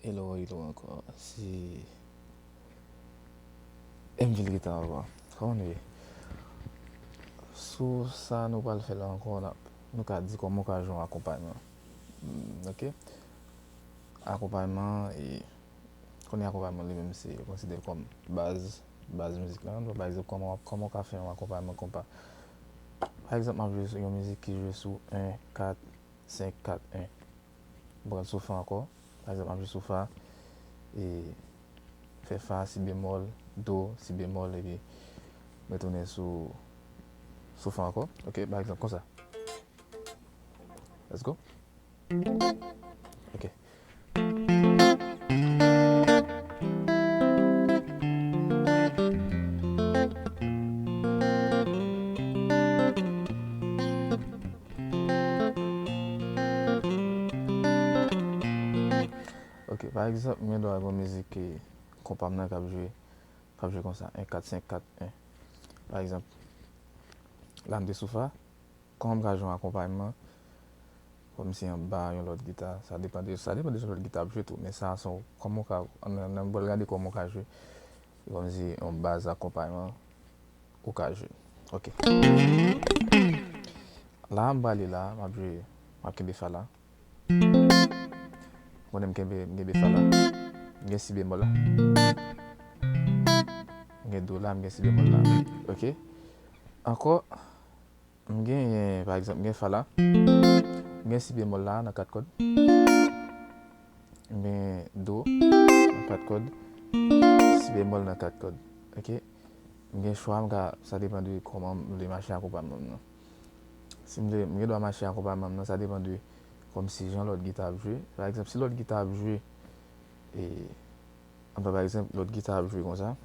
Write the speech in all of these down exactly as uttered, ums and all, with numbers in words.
Hello, hello ankò. Se M V L Guitar ankò. Kòman nou ye? Sou sa nou pral fè la ankò, n ap, nou ka di kòman w ka jwe yon akonpayman. Mm, ok. Akonpayman, e, konnen akonpayman li menm se, yo konsidere l kòm baz, baz mizik la. Donk, pa egzanp, kòman w ap, kòman w ka fè yon akonpayman konpa? Pa egzanp, m ap jwe yon mizik ki jwe sou en, kat, senk, kat, en. M pran sou fa ankò. Pa egzanp, m ap jwe sou fa, e fè fa, si bemòl, do, si bemòl, epi m retounen sou, sou fa ankò. Ok, pa egzanp, konsa. Let's go. Ok. Ok, pa egzanp, m gen dwa gen yon mizik ke konpa m nan k ap jwe, k ap jwe konsa, en kat senk kat en. Pa egzanp, la m te sou fa, kòman m ka jwe yon akonpayman, kòmsi anba yon lòt gita, sa depann de, sa depann de yon lòt gita ap jwe tou, men sa se yon, kòman w ka, ann, ann, ann pral gade kòman w ka jwe, kòmsi yon baz akonpayman ou ka jwe. Ok. La, m prale la, m ap jwe, m ap kenbe fa la. Konnen m kenbe, m kenbe fa la. M gen si bemòl la. M gen do la, m gen si bemòl la. Ok. Ankò, m genyen, pa egzanp, m gen fa la. M gen si bemòl la nan kat kòd. M gen do nan kat kòd, si bemòl nan kat kòd. Ok? M gen chwa, m ka, sa depann de kòman m vle mache akonpayman m nan. Si m vle, m gen dwa mache akonpayman m nan, sa depann de kòmsi jan lòt gita ap jwe. Pa egzanp, si lòt gita ap jwe, e, ann pran pa egzanp, lòt gita ap jwe konsa.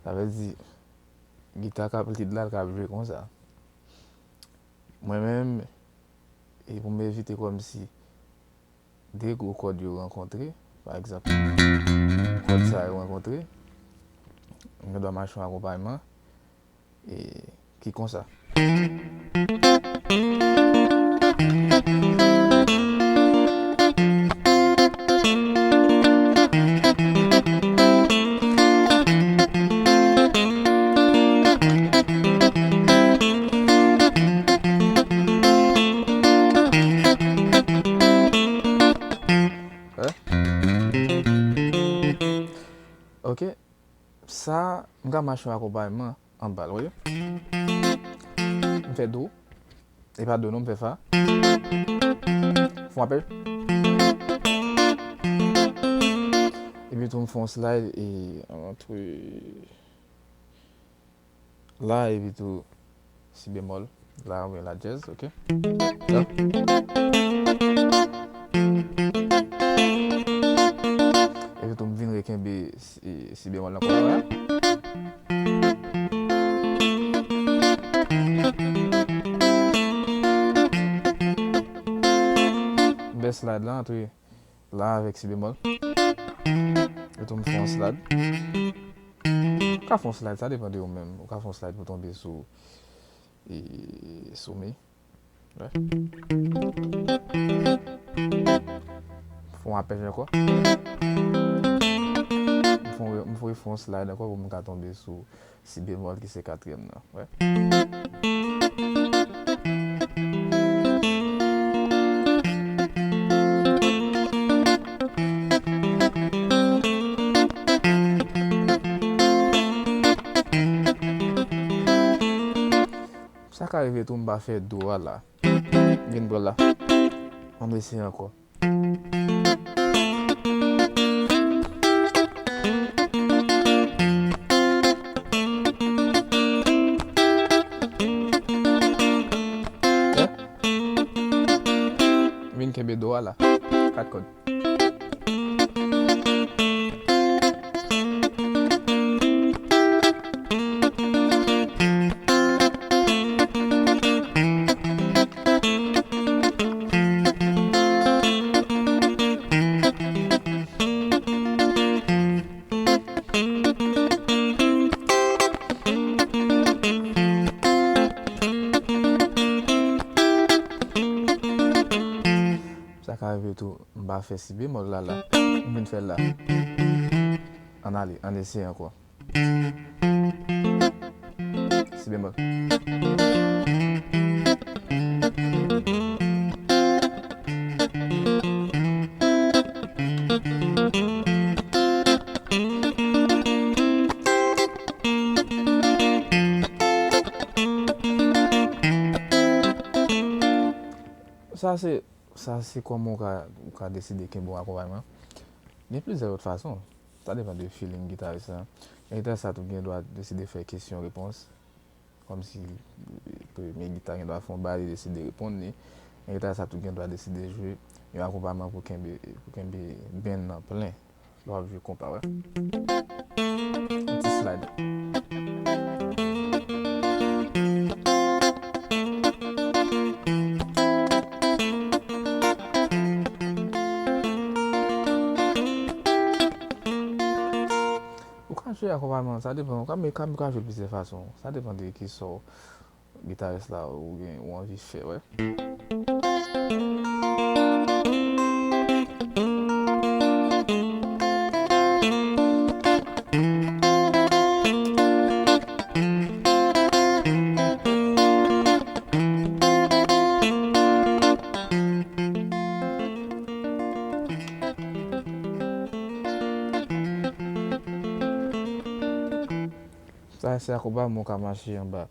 Sa vle di, gita k ap lead la, l ka ap jwe konsa. Mwen menm, e pou m evite kòmsi de gwo kòd yo rankontre, pa egzanp, kòd sa yo rankontre, m gen dwa mache yon akonpayman, e, ki konsa. Ok, sa, m ka mache yon akonpayman anba l, wi. M fè do, e pa do non, m fè fa. Fon apèl. Epi tou m fè yon slide e antre la, epi tou si bemòl la, oubyen la dyèz, ok. La. Epi tou m vin rekenbe si, si bemòl la konsa. M fè slide la, antre la avèk si bemòl. Epi tou m fè yon slide. Ou ka fè yon slide, sa depann de ou menm. Ou ka fè yon slide pou tonbe sou, e, sou mi. Wè. Fè yon apèl ankò. M fè yon, m fè yon slide ankò pou m ka tonbe sou si bemòl ki se katriyèm nan. Wè. Sa ka rive tou m pa fè do a la. Vin pran la. Ann eseye ankò. Vin kenbe do a la. Kat kòd. Ka rive tou, m pa fè si bemòl la la. M vin fè l la. Ann ale, ann eseye ankò. Si bemòl. Sa se, sa se kòman w ka, w ka deside kenbe yon akonpayman. Gen plizyè lòt fason. Sa depann de feeling gitaris la. Gen gitaris la tou gen dwa deside fè kesyon repons. Kòmsi premye gita gen dwa fè yon bagay, li deside reponn li. Gen gitaris la tou gen dwa deside jwe yon akonpayman pou kenbe, pou kenbe band nan plen. Lè w ap jwe konpa, wè. Yon ti slide. Ou ka jwe akonpayman, sa depann. Ou ka, men ka, ou ka jwe plizyè fason. Sa depann de ki sò gitaris la ou gen, ou anvi fè, wè. Sa se akonpayman ou ka mache anba.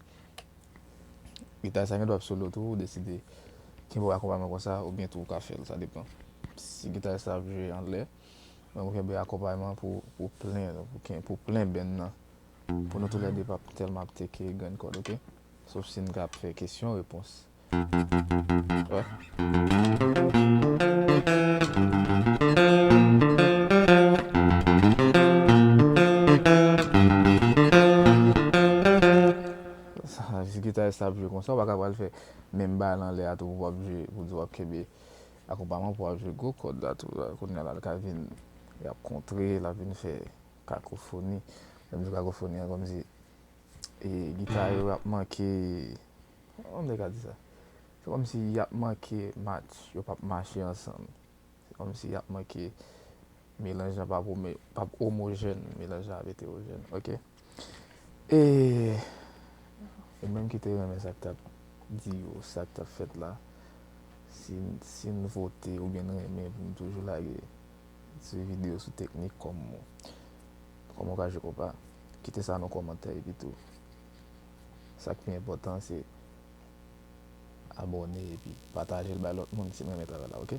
Gitaris la gen dwa ap solo tou, ou deside kenbe akonpayman konsa, oubyen tou ou ka fè l, sa depann. Si gitaris la ap jwe anlè, men ou kenbe akonpayman pou, pou plen, pou, ken- pou plen band nan. Pou nou toulède pa tèlman ap teke grenn kòd, oke? Sof si n ka ap fè kesyon repons. Wè. Sa, si gitaris la ap jwe konsa, ou pa ka pral fè menm bagay lan lè a tou pou w ap jwe, pou di w ap kenbe akonpayman pou w ap jwe gwo kòd la tou. Kounye a la, l ka vin, y ap kontre, l ap vin fè kakofoni. Lè m di kakofoni an, kòmsi, e, gita yo ap manke, kòman m te ka di sa? Se kòmsi y ap manke match, yo p ap mache ansanm. Se kòmsi y ap manke, melanj lan p ap ome-, p ap omojèn, melanj lan ap eterojèn, oke? E ou menm ki te renmen sa k t ap di yo, sa k t ap fèt la, si, si n vote oubyen n renmen pou m toujou lage ti videyo sou teknik kòm, kòman w ka jwe konpa, kite sa nan kòmantè epi tou. Sa k pi enpòtan se abòne epi pataje l bay lòt moun si n renmen travay la, oke?